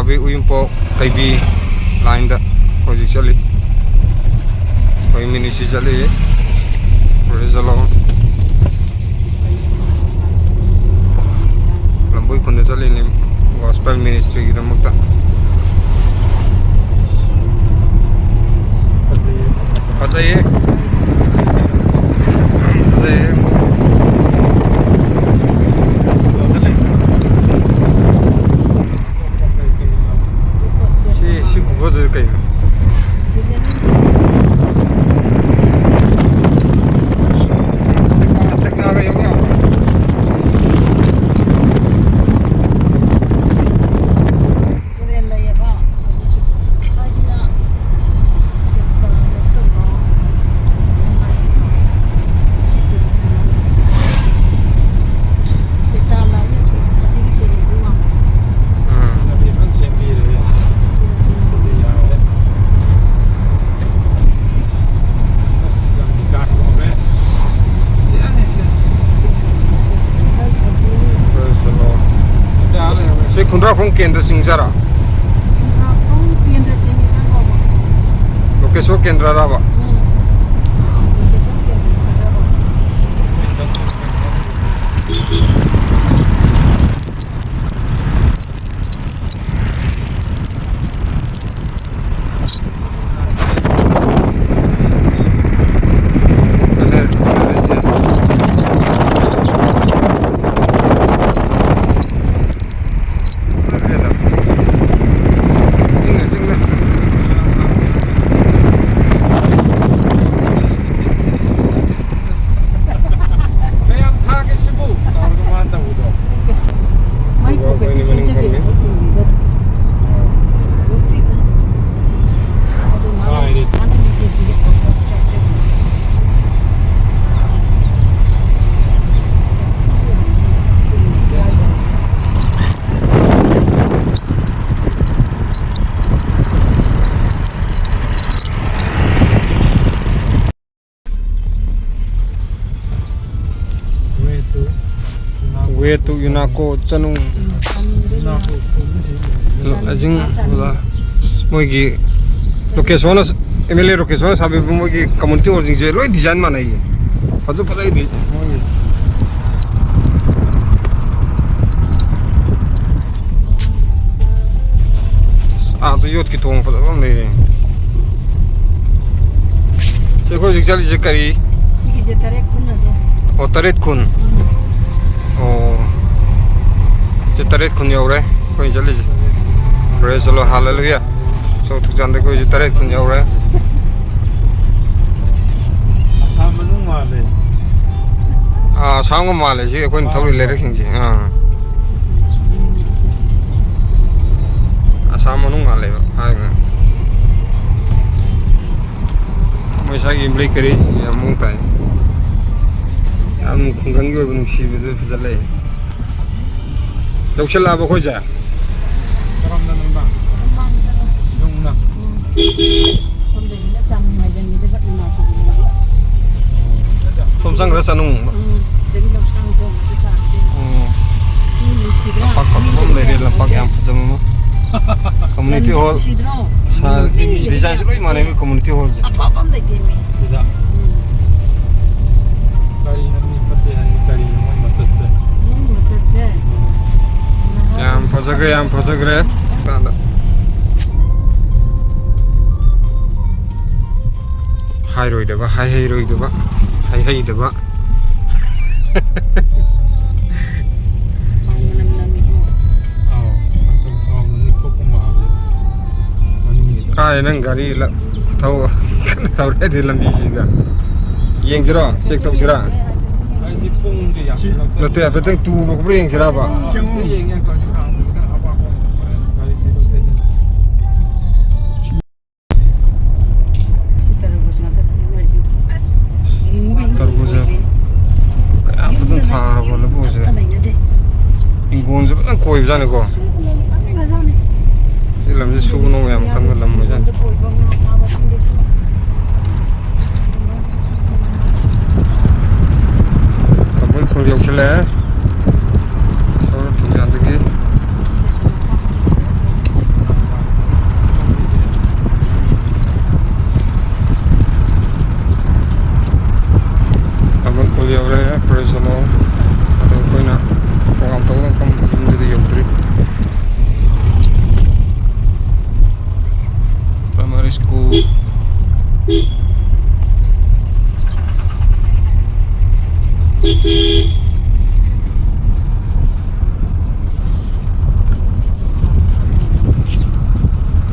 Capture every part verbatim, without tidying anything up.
ꯑꯩꯈꯣꯏ ꯎꯌꯨꯝꯄꯣꯛ ꯀꯩꯕꯤ ꯂꯥꯏꯟꯗ ꯍꯧꯖꯤꯛ ꯆꯠꯂꯤ꯫ ꯑꯩꯈꯣꯏ ꯃꯤꯅꯤꯁꯤ ꯆꯠꯂꯤ꯫ Praise the Lord꯫ ꯂꯝꯕꯣꯏ ꯈꯨꯟꯗ ꯆꯠꯂꯤꯅꯤ꯫ Gospel ministry ꯒꯤꯗꯃꯛꯇ꯫ ꯐꯖꯩꯌꯦ꯫ ꯐꯖꯩꯌꯦ꯫ ꯁꯤ, ꯁꯤ ꯈꯨꯐꯖꯁꯤ ꯀꯩꯅꯣ? ꯇꯨꯔꯦꯜ ꯂꯩꯌꯦꯕ꯫ ꯍꯧꯖꯤꯛꯁꯨ ꯁ꯭ꯋꯥꯏꯁꯤꯅ ꯁꯦꯛꯇ ꯅꯠꯇꯕ ꯁꯤ ꯇꯨꯔꯦꯜ ꯁꯦꯛꯇ ꯂꯥꯏꯅ ꯁꯨꯝ ꯑꯁꯤꯒꯤ ꯇꯨꯔꯦꯜꯁꯤ ꯋꯥꯡꯃ꯫ ꯎꯝ꯫ ꯁꯤꯅꯗꯤ ꯐꯖꯅ ꯁꯦꯝꯕꯤꯔꯦ꯫ ꯁꯤꯗꯤ ꯌꯥꯔꯦ꯫ ꯑꯁ, ꯌꯥꯝ ꯏꯀꯥꯏ ꯍꯧꯔꯦ꯫ ꯌꯥꯅꯤ, ꯁꯦ꯫ ꯁꯤ ꯈꯨꯟꯗ꯭ꯔꯥꯛꯐꯝ ꯀꯦꯟꯗ꯭ꯔ ꯆꯤꯡꯖꯔꯥ? ꯈꯨꯟꯗ꯭ꯔꯥꯛꯐꯝ ꯀꯦꯟꯗ꯭ꯔ ꯆꯤꯡꯉꯤ ꯁ꯭ꯋꯥꯏ ꯐꯥꯎꯕ꯫ ꯂꯣꯀꯦꯁꯣꯔ ꯀꯦꯟꯗ꯭ꯔꯔꯕ? ꯎꯝ꯫ ꯂꯣꯀꯦꯁꯣꯔ ꯀꯦꯟꯗ꯭ꯔ ꯆꯤꯡꯖꯕ꯫ ꯀꯌꯥꯝ ꯊꯥꯒꯦ ꯁꯤꯕꯨ? ꯇꯧꯔꯒ ꯃꯥꯅ ꯇꯧꯕꯗꯣ꯫ ꯃꯥꯏ ꯄꯣꯀꯦꯠꯇꯤ ꯁꯦꯝꯖꯗꯦ꯫ ꯑꯗꯨ ꯃꯥꯅ, ꯃꯥꯅ ꯕꯤ ꯖꯦ ꯄꯤꯒꯤ Way to UNACO ꯆꯅꯨꯡ꯫ ꯑꯖꯤꯡ ꯃꯣꯏꯒꯤ ꯂꯣꯀꯦꯁꯣꯟꯅ, ꯑꯦꯝ ꯑꯦꯜ ꯑꯦ ꯂꯣꯀꯦꯁꯣꯟꯅ ꯁꯥꯕꯤꯕ ꯃꯣꯏꯒꯤ ꯀꯝꯃꯨꯅꯤꯇꯤ ꯍꯣꯜꯁꯤꯡꯁꯦ ꯂꯣꯏ ꯗꯤꯖꯥꯏꯟ ꯃꯥꯟꯅꯩꯌꯦ꯫ ꯐꯖ ꯐꯖꯩꯗꯤ ꯃꯣꯏꯒꯤ꯫ ꯑꯥꯗ ꯌꯣꯠꯀꯤ ꯊꯣꯡ ꯐꯖꯕ ꯑꯃ ꯂꯩꯔꯦ꯫ ꯁꯤ ꯑꯩꯈꯣꯏ ꯍꯧꯖꯤꯛ ꯆꯠꯂꯤꯁꯦ ꯀꯔꯤ? ꯁꯤꯒꯤꯁꯦ ꯇꯔꯦꯠ ꯈꯨꯟ ꯑꯗꯣ꯫ ꯑꯣ, ꯇꯔꯦꯠ ꯈꯨꯟ꯫ ꯑꯣ꯫ ꯁꯤ ꯇꯔꯦꯠ ꯈꯨꯟ ꯌꯧꯔꯦ ꯑꯩꯈꯣꯏ ꯆꯠꯂꯤꯁꯦ꯫ Praise the Lord, hallelujah꯫ ꯁꯣ ꯊꯨꯛꯆꯥꯟꯗ ꯑꯩꯈꯣꯏꯁꯦ ꯇꯔꯦꯠ ꯈꯨꯟ ꯌꯧꯔꯦ꯫ ꯑꯁꯥꯝ ꯃꯅꯨꯡ ꯃꯥꯜꯂꯦ꯫ ꯑꯥ, ꯑꯁꯥꯝꯒ ꯃꯥꯜꯂꯦ ꯁꯤ ꯑꯩꯈꯣꯏꯅ ꯊꯧꯔꯤ ꯂꯩꯔꯛꯁꯤꯡꯁꯦ꯫ ꯑꯥ꯫ ꯑꯁꯥꯝ ꯃꯅꯨꯡ ꯃꯥꯜꯂꯦꯕ ꯍꯥꯏꯕ꯫ ꯃꯣꯏ ꯁ꯭ꯋꯥꯏꯒꯤ ꯕ꯭ꯂꯦꯛ ꯀꯔꯤꯁꯤꯡꯁꯦ ꯌꯥꯝ ꯃꯑꯣꯡ ꯇꯥꯏ꯫ ꯌꯥꯝ ꯈꯨꯡꯒꯪꯒꯤ ꯑꯣꯏꯕ ꯅꯨꯡꯁꯤꯕꯗꯨ ꯐꯖ ꯂꯩ꯫ ꯌꯧꯁꯜꯂꯛꯑꯕ ꯑꯩꯈꯣꯏꯁꯦ? ꯀꯔꯣꯝꯗꯅꯣ ꯏꯃꯥ? ꯌꯨꯝꯅ꯫ ꯁꯣꯝꯗꯒꯤꯅ ꯆꯥꯅꯨꯡ ꯍꯥꯏꯖꯟꯈꯤꯗꯣꯏꯕ ꯏꯃꯥ꯫ ꯁꯣꯝ ꯆꯪꯈ꯭ꯔ ꯆꯥꯅꯨꯡ꯫ ꯎꯝ, ꯑꯗꯒꯤ ꯂꯧꯁꯥꯡ ꯊꯣꯡ ꯑꯗꯨ ꯇꯥꯔꯗꯤ꯫ ꯎꯝ꯫ ꯃꯤ ꯅꯨꯡꯁꯤꯗ꯭ꯔꯥ? ꯂꯝꯄꯥꯛ ꯐꯖꯕ ꯑꯃ ꯂꯩꯔꯦ, ꯂꯝꯄꯥꯛ ꯌꯥꯝ ꯐꯖꯕ ꯑꯃ꯫ Community hall. ꯅꯨꯡꯁꯤꯗ꯭ꯔꯣ? ꯁꯥ-, ꯃꯤ ꯗꯤꯖꯥꯏꯟꯁꯨ ꯂꯣꯏ ꯃꯥꯟꯅꯩ ꯃꯣꯏ community ꯍꯣꯜꯁꯦ꯫ ꯑꯐꯕ ꯑꯃ ꯂꯩꯇꯦ ꯃꯤ꯫ ꯁꯤꯗ꯫ ꯎꯝ꯫ ꯀꯔꯤꯅꯣ ꯃꯤ ꯐꯠꯇꯦ ꯍꯥꯏꯁꯦ? ꯀꯔꯤꯅꯣ ꯃꯣꯏ ꯃꯆꯠꯁꯦ? ꯃꯣꯏ ꯃꯆꯠꯁꯦ꯫ ꯎꯝ꯫ ꯌꯥꯝ ꯐꯖꯈ꯭ꯔꯦ, ꯌꯥꯝ ꯐꯖꯈ꯭ꯔꯦ꯫ ꯍꯥꯏꯔꯣꯏꯗꯕ, ꯍꯥꯏꯍꯩꯔꯣꯏꯗꯕ, ꯍꯥꯏꯍꯩꯗꯕ꯫ ꯊꯥꯎ ꯃꯅꯝ ꯅꯝꯃꯤꯀꯣ꯫ ꯑꯥꯎ, ꯊꯥꯎ ꯅꯝꯃꯤ, ꯀꯣꯛꯀ ꯃꯥꯜꯂꯦ꯫ ꯃꯅꯨꯡꯒꯤꯗ꯫ ꯀꯥꯏ ꯅꯪ ꯒꯥꯔꯤ ꯂ-, ꯊꯧ-, ꯀꯟꯅ ꯊꯧꯔꯦ ꯂꯝꯕꯤꯁꯤꯒ꯫ ꯌꯦꯡꯁꯤꯔꯣ? Check ꯇꯧꯁꯤꯔꯥ? ꯍꯥꯏꯗꯤ ꯄꯨꯡꯁꯦ ꯌꯥꯝꯁꯤꯜꯂꯛꯇ꯭ꯔꯦ꯫ ꯅꯠꯇꯦ, ꯍꯥꯏꯐꯦꯠꯇꯪ ꯇꯨꯕ ꯈꯣꯠꯄ꯭ꯔꯥ ꯌꯦꯡꯁꯤꯔꯕ? ꯑꯝꯇ ꯌꯦꯡꯒꯦ, ꯀꯩꯅꯣ ꯍꯥꯡꯕꯗ ꯈꯔ ꯍꯥꯞꯄꯛꯑꯣ꯫ ꯒꯥꯔꯤ ꯊꯧꯗꯣꯛ ꯊꯧꯖꯤꯟ꯫ ꯁꯤ ꯇꯔꯕꯨꯖ ꯉꯥꯛꯇ ꯊꯦꯡꯅꯔꯤꯁꯦ꯫ ꯑꯁ, ꯃꯨꯕꯤ ꯇꯔꯕꯨꯖ ꯃꯨꯕꯤ꯫ ꯀꯌꯥꯝ ꯐꯖꯅ ꯊꯥꯔꯕ ꯂꯕꯨꯛꯁꯦ꯫ ꯑꯝꯇ ꯂꯩꯅꯗꯦ꯫ ꯍꯤꯡꯒꯣꯜꯁꯦ ꯐꯖꯅ ꯀꯣꯏꯕꯖꯥꯠꯅꯤꯀꯣ꯫ ꯁꯨꯕ ꯅꯣꯝꯕ ꯀꯟꯈ꯭ꯔꯖꯥꯠꯅꯤ꯫ ꯁꯤ ꯂꯝꯁꯦ ꯁꯨꯕ ꯅꯣꯝꯕ ꯌꯥꯝ ꯀꯟꯕ ꯂꯝ ꯑꯣꯏꯖꯥꯠꯅꯤ꯫ ꯀꯣꯏꯕ ꯉꯥ ꯐꯥꯕꯁꯤꯡꯗꯨꯁꯨ꯫ ꯂꯝꯕꯣꯏ ꯈꯨꯜ ꯌꯧꯁꯤꯜꯂꯛꯑꯦ꯫ ꯁꯣꯔ ꯊꯣꯡꯖꯥꯟꯗꯒꯤ꯫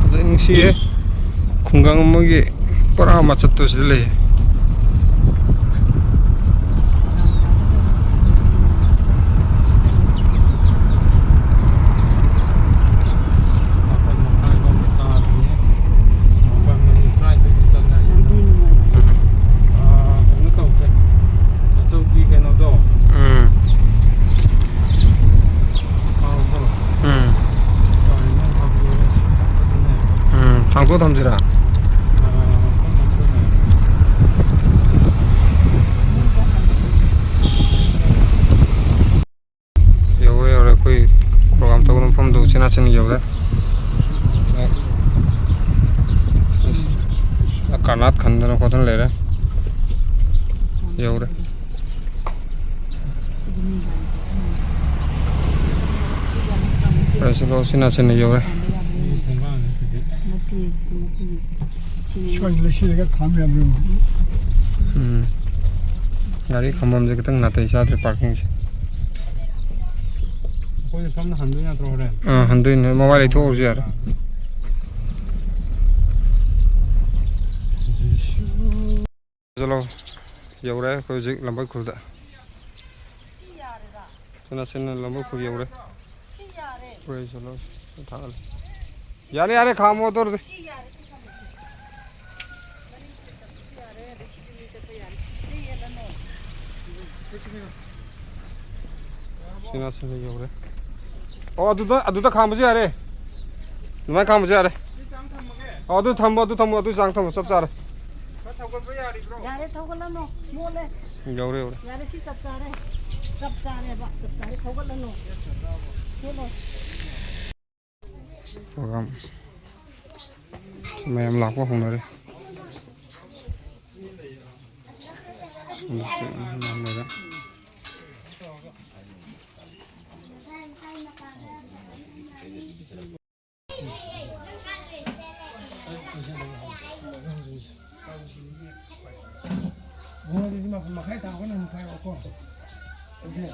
ꯐꯖꯅ ꯅꯨꯡꯁꯤꯌꯦ꯫ ꯈꯨꯡꯒꯪ ꯑꯃꯒꯤ ꯄꯨꯔꯥ ꯃꯆꯠꯇꯨ ꯁꯤꯗ ꯂꯩꯌꯦ꯫ ꯃꯥꯄꯟ ꯃꯈꯥꯏ ꯐꯥꯎꯕ ꯇꯥꯗ꯭ꯔꯤꯌꯦ꯫ ꯃꯥꯄꯟ ꯃꯤꯅꯤꯠ ꯇꯔꯥꯅꯤꯊꯣꯏꯗꯤ ꯆꯠꯂꯦ꯫ ꯑꯥ, ꯀꯩꯅꯣ ꯇꯧꯁꯦ꯫ ꯑꯆꯧꯕꯤ ꯀꯩꯅꯣꯗꯣ꯫ ꯎꯝ꯫ ꯊꯥꯎꯗꯣ꯫ ꯎꯝ꯫ ꯀꯥꯏꯅ ꯍꯥꯞꯄꯗꯣ ꯑꯗꯨꯅꯦ꯫ ꯎꯝ, ꯊꯥꯡꯗꯣꯛꯑ ꯊꯝꯁꯤꯔꯥ? ꯑꯥ, ꯃꯐꯝ ꯑꯃꯗꯅꯦ꯫ ꯌꯧꯔꯦ, ꯌꯧꯔꯦ꯫ ꯑꯩꯈꯣꯏ ꯄ꯭ꯔꯣꯒꯥꯝ ꯇꯧꯕ ꯃꯐꯝꯗꯣ ꯎꯆꯤꯟ ꯅꯥꯆꯤꯟ ꯌꯧꯔꯦ꯫ ꯀꯔꯅꯥꯠ ꯈꯟꯗꯅ ꯈꯣꯠꯇꯅ ꯂꯩꯔꯦ꯫ ꯌꯧꯔꯦ꯫ ꯄ꯭ꯔꯦꯁ ꯎꯆꯤꯟ ꯅꯥꯆꯤꯟꯅ ꯌꯧꯔꯦ꯫ ꯁ꯭ꯋꯥꯏ ꯂꯩꯁꯤꯜꯂꯒ ꯈꯥꯝ ꯌꯥꯕ꯭ꯔꯣ? ꯎꯝ꯫ ꯒꯥꯔꯤ ꯈꯥꯝꯐꯝꯁꯦ ꯈꯤꯇꯪ ꯅꯥꯇꯩ ꯆꯥꯗ꯭ꯔꯦ ꯄꯥꯔꯀꯤꯡꯁꯦ꯫ ꯑꯩꯈꯣꯏꯁꯨ ꯁꯣꯝꯗ ꯍꯟꯗꯣꯏ ꯅꯠꯇ꯭ꯔꯣ ꯍꯣꯔꯦꯟ? ꯑꯥ, ꯍꯟꯗꯣꯏꯅꯦ꯫ ꯃꯃꯥ ꯂꯩꯊꯣꯛꯎꯔꯁꯨ ꯌꯥꯔꯦ꯫ ꯆꯠꯂꯣ꯫ ꯌꯧꯔꯦ ꯑꯩꯈꯣꯏ ꯍꯧꯖꯤꯛ ꯂꯝꯕꯣꯏ ꯈꯨꯜꯗ꯫ ꯁꯤꯅ, ꯁꯤꯅ ꯂꯝꯕꯣꯏ ꯈꯨꯜ ꯌꯧꯔꯦ꯫ ꯄꯨꯔꯩ ꯆꯠꯂꯣ꯫ ꯊꯥꯒꯠꯂꯦ꯫ ꯌꯥꯔꯦ, ꯌꯥꯔꯦ, ꯈꯥꯝꯃꯣ ꯑꯗꯨ ꯑꯣꯏꯔꯗꯤ꯫ ꯁꯤꯅ, ꯁꯤꯅ ꯌꯧꯔꯦ꯫ ꯑꯣ, ꯑꯗꯨꯗ, ꯑꯗꯨꯗ ꯈꯥꯝꯕꯁꯨ ꯌꯥꯔꯦ꯫ ꯑꯗꯨꯃꯥꯏꯅ ꯈꯥꯝꯕꯁꯨ ꯌꯥꯔꯦ꯫ ꯑꯣ, ꯑꯗꯨ ꯊꯝꯃꯣ, ꯑꯗꯨ ꯊꯝꯃꯣ, ꯑꯗꯨ ꯆꯥꯡ ꯊꯝꯃꯣ, ꯆꯞ ꯆꯥꯔꯦ꯫ ꯌꯥꯔꯦ, ꯊꯧꯒꯠꯂꯅꯨ, ꯃꯣꯠꯂꯦ꯫ ꯌꯧꯔꯦ, ꯌꯧꯔꯦ꯫ ꯌꯥꯔꯦ, ꯁꯤ ꯆꯞ ꯆꯥꯔꯦ꯫ ꯆꯞ ꯆꯥꯔꯦꯕ, ꯆꯞ ꯆꯥꯔꯦ, ꯊꯧꯒꯠꯂꯅꯨ꯫ ꯆꯦꯜꯂꯣ꯫ ꯄ꯭ꯔꯣꯒ꯭ꯔꯥꯝ ꯃꯌꯥꯝ ꯂꯥꯛꯄ ꯍꯧꯅꯔꯦ꯫ ꯁꯣꯝꯗꯁꯨ ꯃꯌꯥꯝ ꯂꯩꯔꯦ꯫ ꯃꯈꯥꯏ ꯇꯥꯕꯒꯅ ꯑꯃꯨꯛ ꯄꯥꯏꯔꯛꯑꯣꯀꯣ꯫ ꯑꯗꯨꯗꯤ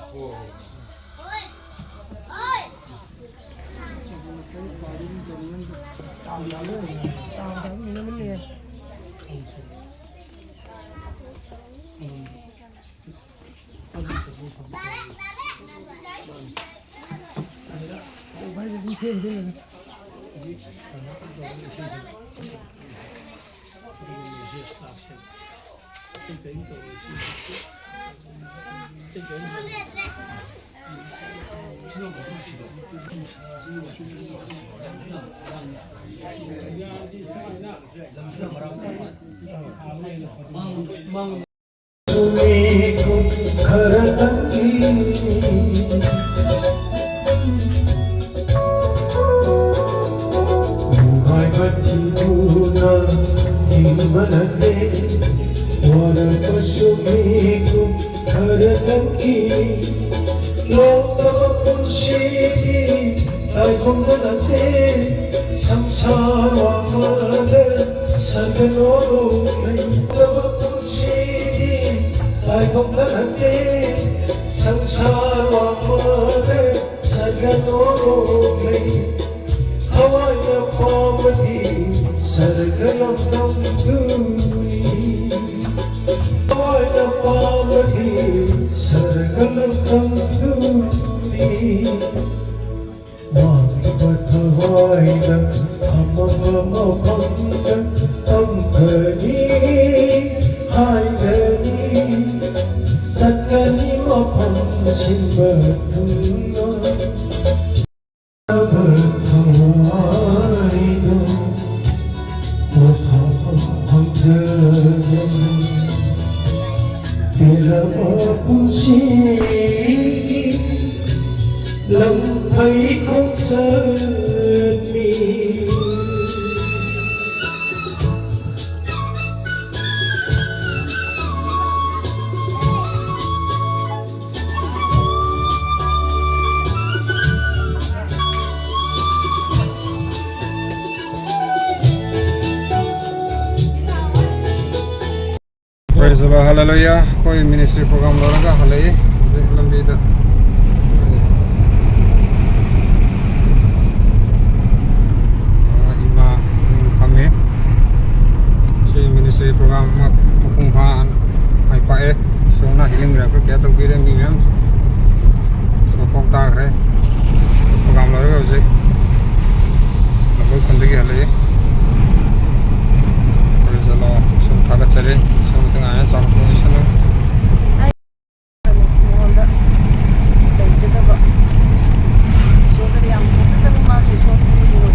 ꯇꯥꯕ ꯇꯥꯕ ꯃꯤꯅꯠ ꯑꯃꯅꯤꯌꯦ꯫ ꯁꯨꯃꯦꯀꯨꯝ ꯈꯔꯇꯪꯒꯤ ꯅꯨꯡꯉꯥꯏꯕ ꯊꯤꯗꯨꯅ ꯍꯤꯡꯕ ꯅꯠꯇꯦ꯫ ꯋꯥꯔꯕꯁꯨ ꯃꯤꯀꯨꯞ ꯈꯔꯇꯪꯒꯤ ꯂꯣꯛꯇꯕ ꯄꯨꯟꯁꯤꯗꯤ ꯇꯥꯏꯕꯪꯗ ꯅꯠꯇꯦ꯫ ꯁꯪꯁꯥꯔ ꯋꯥꯡꯃꯗ ꯁꯥꯟꯅꯅꯣꯔꯣꯝ ꯂꯩꯇꯕ ꯄꯨꯟꯁꯤꯗꯤ ꯇꯥꯏꯕꯪꯗ ꯅꯠꯇꯦ꯫ ꯁꯪꯁꯥꯔ ꯋꯥꯡꯃꯗ ꯁꯥꯟꯅꯅꯣꯔꯣꯝ ꯂꯩ꯫ ꯊꯋꯥꯏꯅ ꯄꯥꯝꯕꯗꯤ ꯁꯔꯒ ꯂꯝꯗꯝꯗꯨꯅꯤ꯫ ꯊꯋꯥꯏꯅ ꯄꯥꯝꯕꯗꯤ ꯁꯔꯒ ꯂꯝꯗꯝꯗꯨꯅꯤ꯫ ꯋꯥꯡꯂꯤꯕ ꯊꯋꯥꯏꯅ ꯐꯝꯃꯝꯕ ꯃꯐꯝꯗ ꯐꯝꯒꯅꯤ ꯍꯥꯏꯒꯅꯤ꯫ ꯆꯠꯀꯅꯤ ꯃꯐꯝ ꯁꯤꯟꯕ ꯊꯨꯡꯅ꯫ ꯊꯋꯥꯏꯗꯣ ꯄꯣꯊꯥꯐꯝ ꯐꯪꯖꯒꯅꯤ꯫ ꯄꯦꯜꯂꯕ ꯄꯨꯟꯁꯤꯒꯤ ꯂꯝꯐꯩ ꯈꯣꯡꯆꯠꯅꯤ꯫ Praise the Lord, hallelujah. ꯑꯩꯈꯣꯏ ministry program ꯂꯣꯏꯔꯒ ꯍꯜꯂꯛꯏ꯫ ꯍꯧꯖꯤꯛ ꯂꯝꯕꯤꯗ, ꯑ, ꯏꯃꯥ ꯐꯝꯃꯤ꯫ ꯁꯤ ministry program ꯑꯃ ꯃꯄꯨꯡ ꯐꯥꯅ ꯃꯥꯏ ꯄꯥꯛꯑꯦ꯫ ꯏꯁꯣꯔꯅ healing miracle ꯀꯌꯥ ꯇꯧꯕꯤꯔꯦ꯫ ꯃꯤ ꯃꯌꯥꯝ ꯏꯁꯣꯔ ꯄꯥꯎ ꯇꯥꯈ꯭ꯔꯦ꯫ Program ꯂꯣꯏꯔꯒ ꯍꯧꯖꯤꯛ ꯂꯧꯕꯣꯏ ꯈꯨꯟꯗꯒꯤ ꯍꯜꯂꯛꯏ꯫ Praise the Lord. ꯏꯁꯣꯔ ꯊꯥꯒꯠꯆꯔꯤ꯫ ꯏꯁꯣꯔ ꯃꯇꯦꯡ ꯉꯥꯏꯅ ꯆꯥꯎꯈꯠꯄ ꯑꯣꯏꯁꯅꯨ꯫ ꯃꯉꯣꯟꯗ ꯂꯩꯖꯗꯕ ꯏꯁꯣꯔꯗꯗꯤ ꯌꯥꯝ ꯊꯥꯖꯖꯕ ꯃꯥꯁꯨ ꯏꯁꯣꯔ ꯄꯤꯕꯤꯔꯣ꯫